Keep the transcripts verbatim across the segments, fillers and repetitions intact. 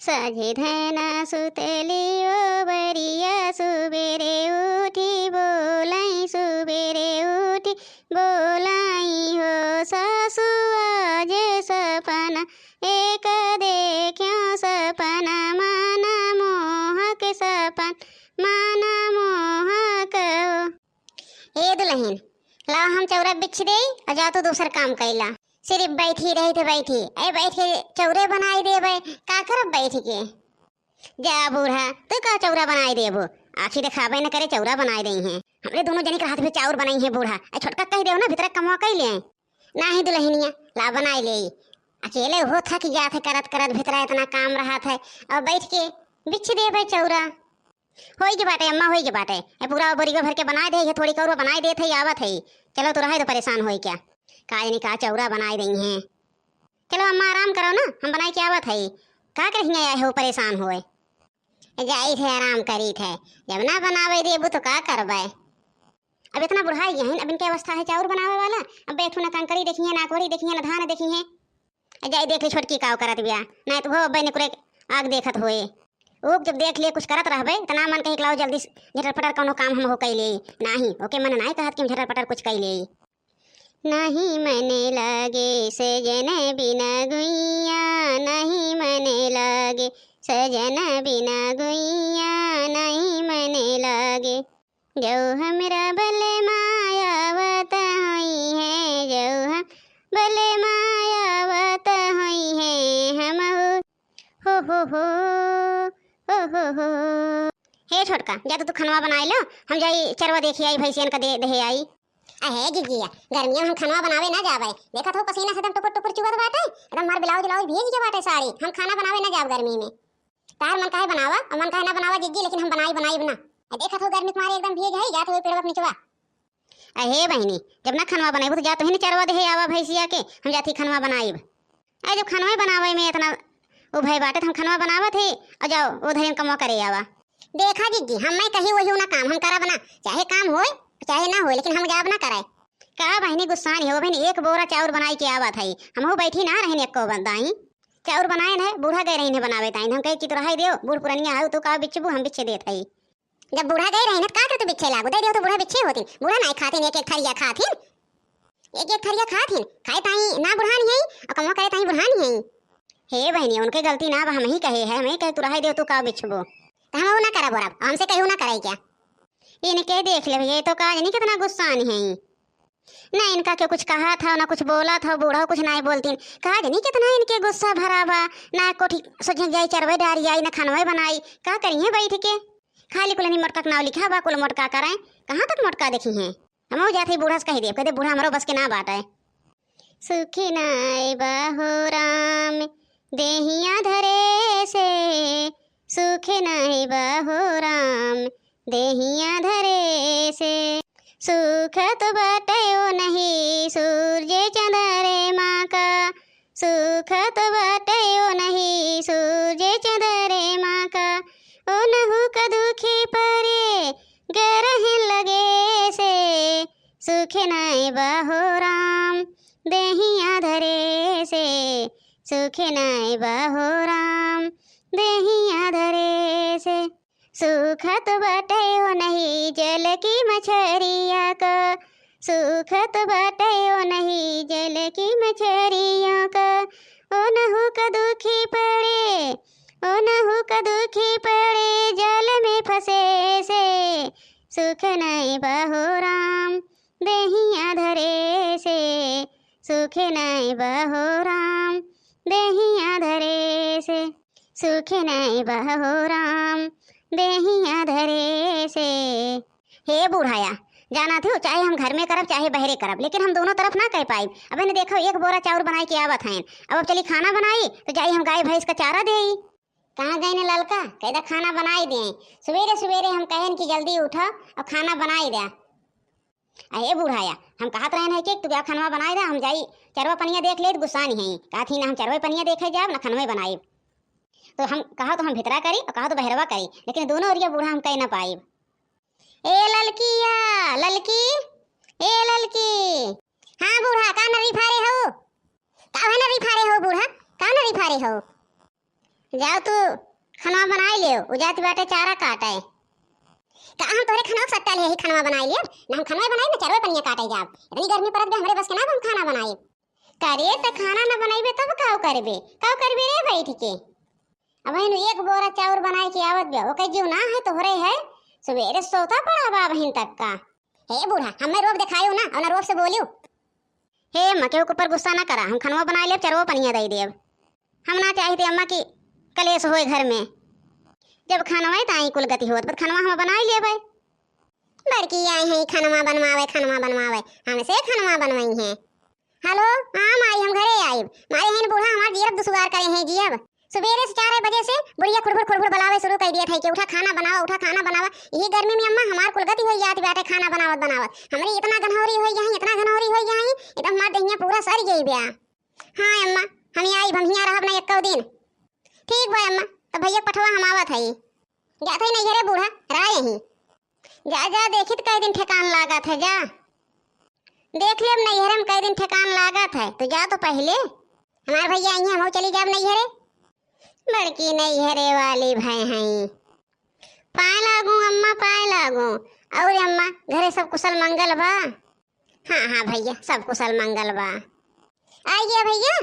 साँझे धैना सुतली ओ बरिया, सुबेरे उठी बोलाई, सुबेरे उठी बोलाई हो सासु। आज सपना एक देख्यो, सपना मन मोहक, सपना मन मोहक हो। ए दुलहिन, लाव हम चौरा बिछ देई अउर जा तू दूसर काम कइला। सिरिफ बैठी रही थे बैठी, ए बैठ के चौरे बनाई देबे, का करब बैठ के? जा बूढ़ा, तू का चौरा बनाई देबो? आँखी देखाबे न करे, चौरा बनाई देइहैं। हमरे दुनो जनी के हाथ में चाउर बनइहैं बूढ़ा। ए छोटका कहि देउ ना, भितरा कमवा कइ लेइ। नाहीं दुलहिनिया, लाव बनाई लेई। अकेले उहो थकि जात है करत करत, भितरा एतना काम रहत है, अउर बैठ के बिछ देबे चौरा। होई के बाटे अम्मा, होई के बाटे। ए पूरा बोरिगो भर के बनाई देइ, ये थोड़ी कउरो बनाई देत है, आवत है। चलो तू रहइ दो परेसान होई क्या। का जनी का चौरा बनाई देइहैं। चलो अम्मा आराम करो ना, हम बनाई के आवत है। का करे हियाँ आए हो परेसान होए? ए जाइत है आराम करीत है, जब ना बनावे देबू तो का करबे? अब एतना बुढ़ाइ गया है, अब इनके अवस्था है चाउर बनावे वाला। अब बैठू ना कंकड़ी देखिहैं, ना कोरी देखिहैं, ना धान देखिहैं। ए जाई देख ले छोटकी काव करत बिया, नाहीं तो वो अब्बे ने कुरे आग देखत होए। ऊक जब देख ले कुछ करत रहबे, त ना मन कहे कि लाओ जल्दी से झटर पटर कउनो काम हम हो कइ लेई। नाहीं, ओके मन नाहीं कहत कि हम झटर पटर कुछ कइ लेई। नहीं मन लागे सजन बिना गुइया, नहीं मन लागे सजन बिना गुइया, नहीं मन लागे। जउ हमरा बलमा आवत होइहैं, जउ हम बलमा आवत होइहैं, हम हो, हो, हो, हो, हो, हो, हो। हे छोटका, जा तो तू खनवा बनाई लो, हम जाई चरवा देखि आई, भैंसियन का दे, देहे आई। अहे जिज्जिया, गर्मियों में हम खनवा बनावे ना जाबे। देखत हो पसीना से एकदम टुपुर टुपुर चुअत बाटे, एकदम हमार ब्लाउज व्लाउज भीज गया बाटे साड़ी। हम खाना बनावे ना जाब गर्मी में। तार मन काहे बनावा अउर मन काहे ना बनावा जिज्जी, लेकिन हम बनाई बनाई ना। आ देखत हो गर्मी के मारे एकदम भीज है, जात हो पेड़वा के निचवा। अहे बहिनी, जब ना खनवा बनाइबू तो जा तोहिन चरवा देहे आवा भैंसिया के, हम जाती खनवा बनाइब। अरे जब खनवा बनावे में एतना उभय बाटे तो हम खनवा बनावत है, अउर जाओ वो धरियन कमवा करे आवा। देखा जिज्जी, हम मैं कही वही ना काम हम करब ना, चाहे काम होए चाहे ना होए, लेकिन हम जाब ना करे। का बहिनी गुस्सान हो बहिनी, एक बोरा चाउर बनाई के आवत है, हमहू बैठी ना रहन एको बंदाई। चाउर बनाए न है, बूढ़ा गए रही है बनावे ताई, हम कहे कि तो रहाई देव, बूढ़ पुरनिया है, तू का बिच्छबू, हम बिच्छे देत है। जब बूढ़ा गए रही न, का के तू बिच्छे लागू, दे देव तो बूढ़ा बिच्छे होती, बूढ़ा नाई खातिन, एक एक थरिया खातिन, एक एक थरिया खातिन, खाए ताई ना बुढ़ानी है, अउर कमवा करे ताई बुढ़ानी है। हे बहिनी, उनके गलती ना बा, हम ही कहे है, हम ही कहे तू रहाई देव, तू का बिच्छबू। तो हम ना करब ओरब, हमसे कहू ना करे क्या? इनके देख ले भैया, ये तो का जानी कितना गुस्सान है। ना इनका के कुछ कहा था, ना कुछ बोला था, बूढ़ा कुछ नाई बोलतीन। का जानी कितना इनके गुस्सा भरा बा, ना कोठी सोचे जाई चरवे डारी आई, ना खनवे बनाई, का करिहैं बैठ के? खाली कुल नहीं मोटका के नाव लिखा बा, कुल मोटका करें, कहाँ तक मोटका देखिहैं? हमहू जात हई बूढ़ा से कहि देब, कहि देब बूढ़ा हमरो बस के ना बाटे। सुखी नाई बा हो राम देहिया धरे से, सुखी नाई बा हो राम देहिया धरे से। सुखत बाटे ओ नहीं सूरज चंद्रमा का, सुखत बाटे ओ नहीं सूरज चंद्रमा का, ओनहु का दुखी परे गरहिन लगे से। सुखे नाई बा हो राम देहिया धरे से, सुखे नाई बा हो राम देहिया धरे से। सुखत बाटे ओ नहीं जल की मछरिया का, सुखत बाटे ओ नहीं जल की मछरिया का, ओनहु का दुखी पड़े, ओनहु का दुखी पड़े जल में फंसे से। सुख नाई बा हो राम देहिया धरे से, सुख नाई बा हो राम देहिया धरे से, सुख नाई बा हो राम देहिया धरे से। हे बूढ़ाया, जानत हो, चाहे हम घर में करब, चाहे बहरे करब, लेकिन हम दोनों तरफ ना कह पाइब। अब इन्हें देखो, एक बोरा चाउर बनाई के आवत हैं, अब, अब चली खाना बनाई, तो जाई हम गाय भैंस का चारा देई। कहाँ गए ने ललका? कह दा खाना बनाई दे। सुबेरे सुबेरे हम कहन कि जल्दी उठो अउर खाना बनाई दे। अहे बूढ़ाया, हम कहत रहन है कि तू क्या खनवा बनाई दे, हम जाई चरवा पनिया देख लेत, गुस्सा नहीं है। कहत ही ना हम चरवा पनिया देखे जाब, ना खनवे बनाई। तो हम कहा तो हम भितरा करी अउर कहा तो बहरवा करी, लेकिन दोनों ओरिया बूढ़ा हम कह ना पाइब। ए ललकिया, ललकी, ए ललकी। हाँ बूढ़ा, का नरी फारे हो? का है नरी फारे हो बूढ़ा? का नरी फारे हो? जाओ तू खनवा बनाई लेव, उ जात बाटे चारा काटे। का हम तोहरे खनवा के सट्टा लिहे ही खनवा बनाई लेब? ना हम खनवा बनाई, ना चरवे पनिया काटे जाब। इतनी गर्मी पड़त बा, हमरे बस के ना हम खाना बनाई। करे त खाना ना बनाइबे तब काव करबे? काव करबे रे बैठ के? अब हिन एक बोरा चाउर बनाए के आवत बा, ओके जीव ना है तोहरे है। सुबेरे सोता पड़ा बा अबहिन तक का। हे बूढ़ा, हमें रोब देखायो ना, और ना रोब से बोलियो। हे अम्मा, केहू के ऊपर गुस्सा ना करा, हम खनवा बनाई लेब, चरवो पनिया दई देब। हम ना चाहित अम्मा कि कलेश होए घर में। जब खनवा ताई कुल गति होत, पर खनवा हम बनाई लेबै। बड़की आई है खनवा बनवावे, खनवा बनवावे, हमसे खनवा बनवाई है। हेलो, हाँ माई, हम घरे आइब। माई, हिन बूढ़ा हमार जियब दुसुगार करे हैं, जियब। सुबेरे से चार बजे से बुढ़िया खुरबुर खुरबुर बुलावे शुरू कर दिया था कि उठा खाना बनावा, उठा खाना बनावा। यही गर्मी में अम्मा हमार कुल गति होई जात बाटे खाना बनावत बनावत। हमरी इतना घनौरी होई गई, इतना घनौरी होई गई, एकदम हमार देहिया पूरा सर गई बा। हाँ अम्मा, हम आइब, हम हियाँ रहब ना एको दिन। ठीक बा अम्मा, तो भैया पठवा हम आवत हई। जात हई नैहरे बूढ़ा, रहा यहीं। जा, जा, देखित कई दिन ठेकान लागत है, जा। देख लेब नैहरे में कई दिन ठेकान लागत है, तो जा तो पहिले। हमार भैया आई हैं, हम चली जाब नैहरे। बड़की नैहरे वाली भय हैं। पाए लागू अम्मा, पाए लागू। और अम्मा, घरे सब कुशल मंगल बा? हाँ, हाँ भैया, सब कुशल मंगल बा। आई गया भैया?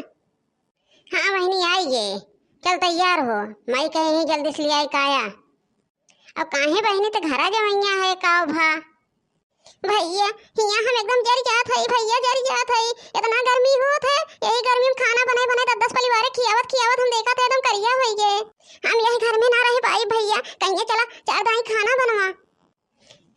हाँ बहिनी, आई गए। चल तैयार हो, माई कहे ही जल्दी से ले आई काया। अब काहे बहिनी, ते घरा जवैया है काव भा? भैया, हियाँ हम एकदम जर जात हई भैया, जर जात हई। इतना गर्मी होत है, यही गर्मी में खाना बनाए बनाए दस दस परिवार खियावत खियावत हम देखत है एकदम करिया होई गए। हम यही घर में ना रह पाई भैया, कहिए चला चार दाई खाना बनवा।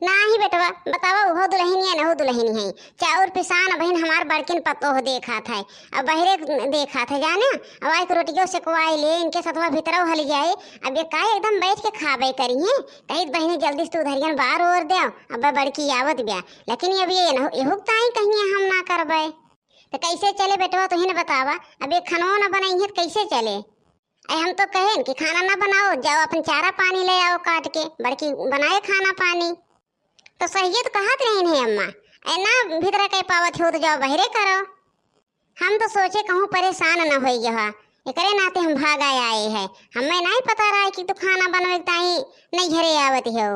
नाही बेटवा, बतावा, उहो दुलहिन या नहु दुलहिन है। चाउर पिसान बहिन हमार बड़किन पतोह देखात है, अब बहरे देखात है जाने। अब आइक रोटियो सेकवाई ले, इनके सतवा भीतरव हल जाए। अब ये काहे एकदम बैठ के खाबे करी हैं? कहित बहिनी जल्दी से तू धरियन बार ओर दे, अब बड़की आवत ब्या। लेकिन अब ये नहु, एहुक ताई कहिए हम ना करबे। तो कैसे चले बेटवा, तुही ने बतावा, अब ये खनवा न बनाई है तो कैसे चले? अरे हम तो कहेन कि खाना ना बनाओ, जाओ अपन चारा पानी ले आओ काट के, बड़की बनाए खाना पानी। तो सहिए तो कहत रहीन है अम्मा, अरे ना भीतरा कह पावत हो तो जाओ बहरे करो। हम तो सोचे कहूँ परेशान न होई गया, एकरे नाते हम भागा आए है। हमें नहीं पता रहा कि तू खाना बनवे के ताई नैहरे आवत हो।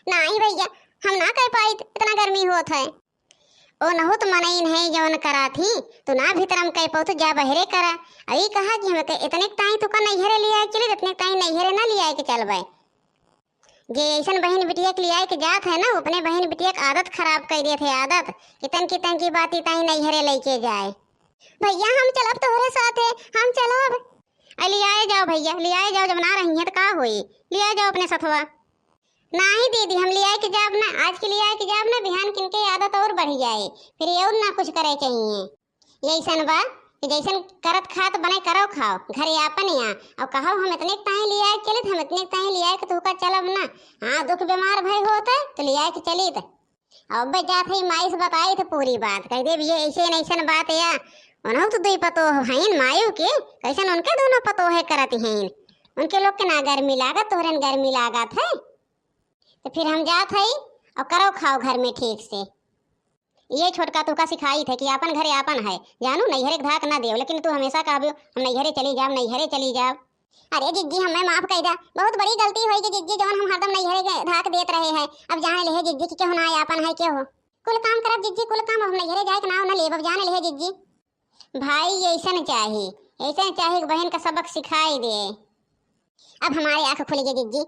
नहीं भैया, हम ना कह पाई, इतना गर्मी होत है। ओ नहुत मनइन है जवन करा थी, तू ना भीतर हम कह पाऊ, तू जा बहरे करा। अई कहा कि हमके इतने ताई तू का नैहरे ले आए के चली, इतने ताई नैहरे ना ले आए के चलबे। जे ऐसन बहिन बिटिया के ले आए के जात है ना, वो अपने बहिन बिटिया के आदत खराब कर दिए थे, आदत। कितन कितन की बात ताई नैहरे लेके जाए। भैया हम चलब तोहरे साथे, हम चलब। अरे ले आए जाओ भैया, ले आए जाओ, जब ना रही है तो का होई, ले आए जाओ अपने सथवा। नाही दीदी, हम लियाए के जाब ना, आज के लियाए के जाब ना, बिहान किनके आदत और बढ़ जाए, फिर ये और ना कुछ करे चाहिए। ये ऐसन बा कि जैसन करत खात बने करो खाओ, घरे आपन या, और कहो हम इतने के ताई लियाए के चलित, हम इतने के ताई लियाए के तुहका चलब ना। हाँ, दुख बीमार भय होत है तो लियाए के चलित। अब बे जात है माई से बताई तो पूरी बात कह देब, ये ऐसे न ऐसन बात या। उन्हों तो दुई पतोह हईन मायू के, कैसन उनके दोनों पतोह करत हैं। उनके लोग के ना गर्मी लागत, तोहरन गर्मी लागत है। तो फिर हम जात हई, और करो खाओ घर में ठीक से। ये छोटका तुहका सिखाई थे कि आपन घरे आपन है, जानू नैहरे के धाक ना देव, लेकिन तू हमेशा कहबो हम नैहरे चली जाब, नैहरे चली जाब। अरे जिज्जी, हमें माफ कर दा, बहुत बड़ी गलती होई कि जिज्जी, जवन हम हरदम नैहरे के धाक देत रहे हैं, अब जाने ले जिज्जी कि केहू ना आपन है केहू। कुल काम करब जिज्जी, कुल काम, अब नैहरे जाए के नाव न लेब, अब जाने ले जिज्जी। भाई ऐसन चाही, ऐसन चाही कि बहन का सबक सिखाई दे। अब हमारे आँख खुल गए जिज्जी,